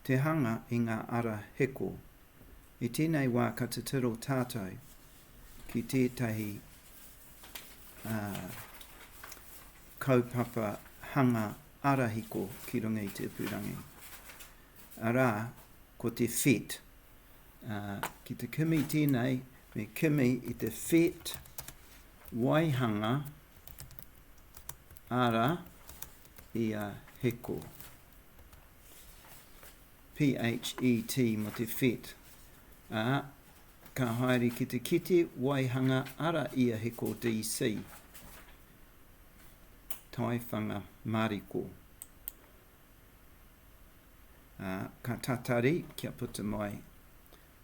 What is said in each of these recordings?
Te hanga i ngā ara hiko. I tēnei wā ka titiro tātou ki tētahi kaupapa hanga ara hiko ki runga i te ipurangi. Arā, ko te FET. Ki te kimi tēnei, me kimi i te FET waihanga ara i a hiko. PHET mō te FET. Ā, ka haere ki te kete waihanga ara ia hiko DC. Taiwhanga mariko. Ā, ka tatari kia puta mai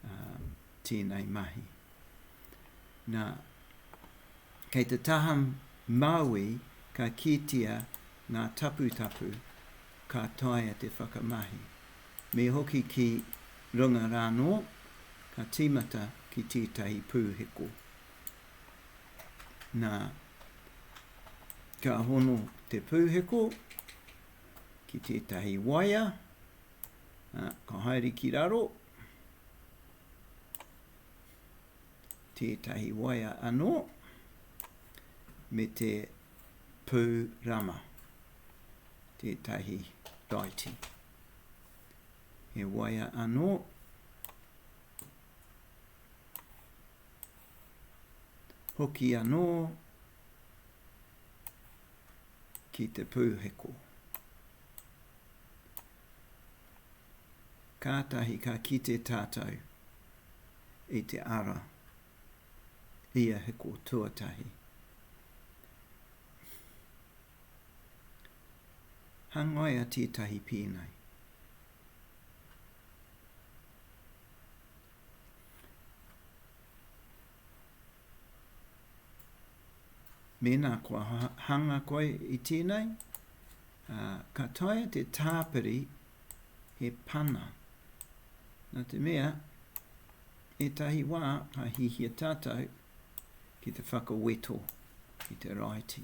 um, tēnei mahi. Nā, kei te taha Māui ka kitea ngā taputapu ka taea te whakamahi. Me hoki ki runga rānō, ka tīmata ki tētahi pūheko. Nā, ka hono te pūheko ki tētahi waea, ā, ka haere ki raro, tētahi waea anō, me te pū rama, tētahi raiti. He waea anō. Hoki anō ki te pūheko. Kātahi ka kite tātou i te ara ia hiko tuatahi. Hangaia tētahi pēnei. Mēnā kua hanga koe i tēnei, ka taea te tāpiri he pana. Nā te mea, ētahi wā ka hihia tātou ki te whakaweto i te raiti.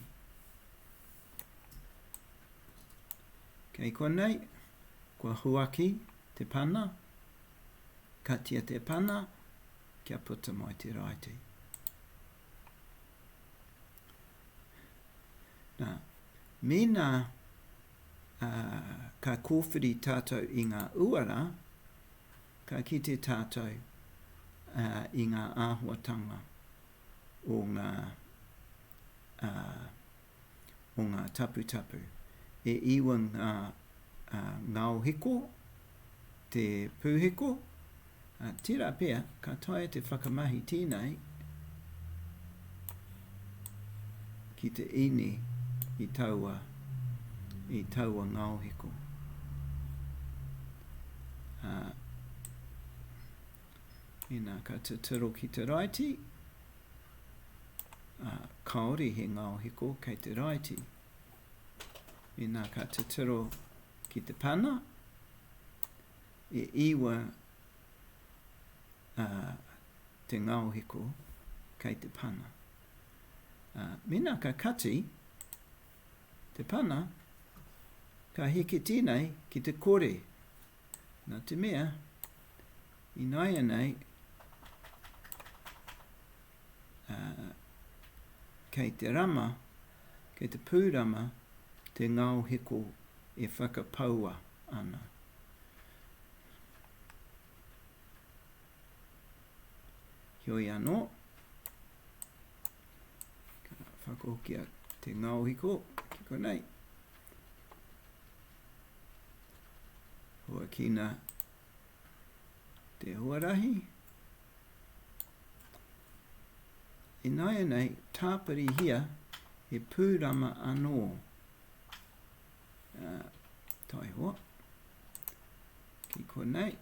Kei konei, kua huaki te pana, katia te pana, kia puta mai te raiti. Nā, mēnā uh, ka kōwhiri tātou i ngā uara, ka kite tātou uh, i ngā āhuatanga o ngā, uh, o ngā taputapu. E iwa ngā uh, ngaohiko, te pūhiko, uh, tērā pea ka taea te whakamahi tēnei ki te ine i taua, i taua ngaohiko. Uh, Mēnā ka titiro ki te raiti, ā, kāore he ngaohiko kei te raiti. Mēnā ka titiro ki te pana, e iwa ā, te ngaohiko kei te pana. Ā, mēnā ka kati te pana, ka heke tēnei ki te kore. Nā te mea, ināianei, uh, kei te rama, kei te pūrama te ngaohiko e whakapaua ana. Heoi anō, ka whakahokia te ngaohiko ki konei. Huakina te huarahi. Ināianei, tāpirihia he pūrama anō. Uh, taihoa. Ki konei.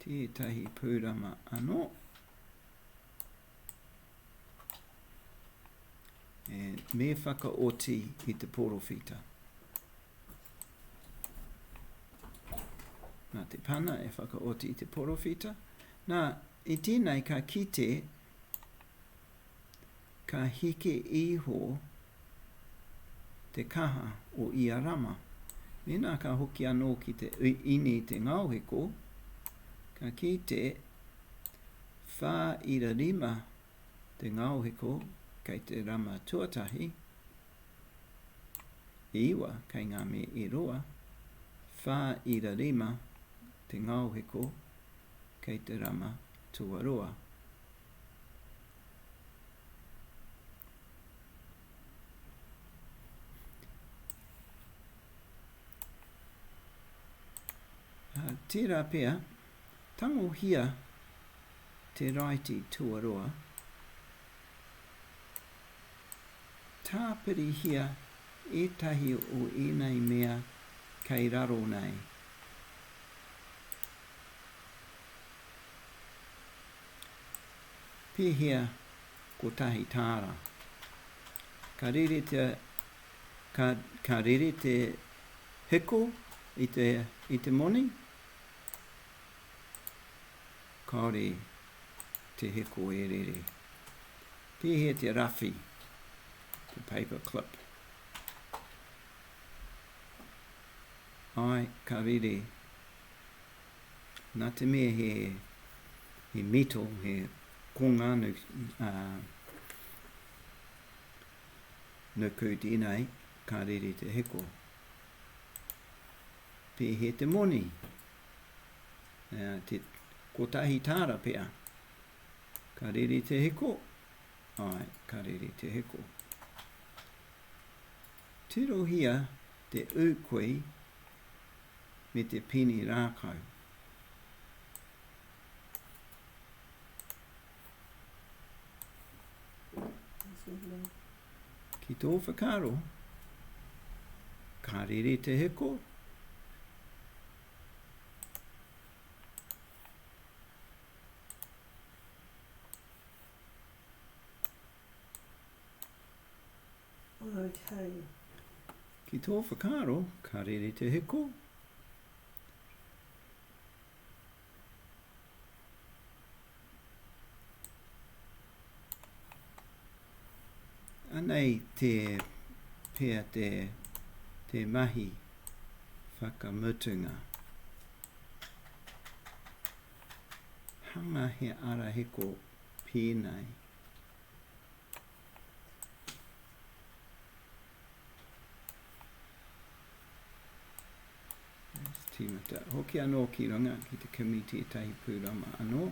Tētahi pūrama anō. And me whakaoti i te porowhita. Nā te pana e whakaoti i te porowhita. Nā, i tēnei ka kite, ka heke iho. te kaha o ia rama. Mēnā ka hoki anō ki te ine i te ngaohiko, ka kite 4.5 te ngaohiko kei te rama tuatahi, 9 kei ngā mea e roa, 4.5 te ngaohiko kei te rama tuarua. Tērā pea, tangohia te raiti tuarua, tāpirihia ētahi o ēnei mea kei raro nei. Pēhea kotahi tāra? Ka rere te, ka, ka rere te hiko i te, i te moni? Kāore te hiko e rere. Pēhea te rawhi, te paper clip? Ai, ka rere. Nā te mea he, he metal, he kongānu, uh, nuku tēnei, ka rere te hiko. Pēhea te moni? Uh, te kotahi tāra pea. Ka rere te hiko? Ai, ka rere te hiko. Tirohia te ūkui me te pene rākau. Ki tō whakaaro, ka rere te hiko? Okay. Ki tō whakaaro, ka rere te hiko? Anei te pea te, te mahi whakamutunga. Hanga he ara hiko pēnei. Tīmata. Hoki anō ki runga ki te kimi tētahi pūrama anō.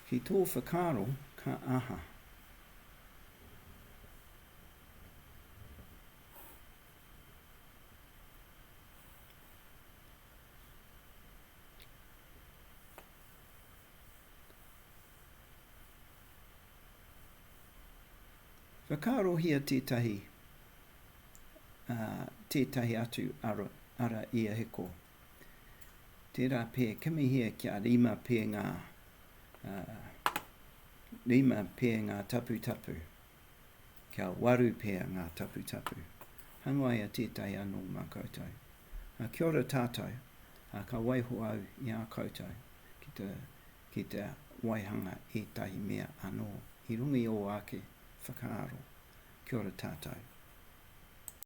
Ki tō whakaaro, ka aha? Whakaarohia tētahi, ā, tētahi atu ara, ara iahiko. Tērā pea, kimihia kia rima pea ngā, ā, rima pea ngā taputapu. Kia waru pea ngā taputapu. Hangaia tētahi anō mā koutou. Ā, kia ora tātou, ā, ka waiho au i a koutou ki te, ki te waihanga ētahi mea anō i runga i ō ake whakaaro. Kia ora tātou.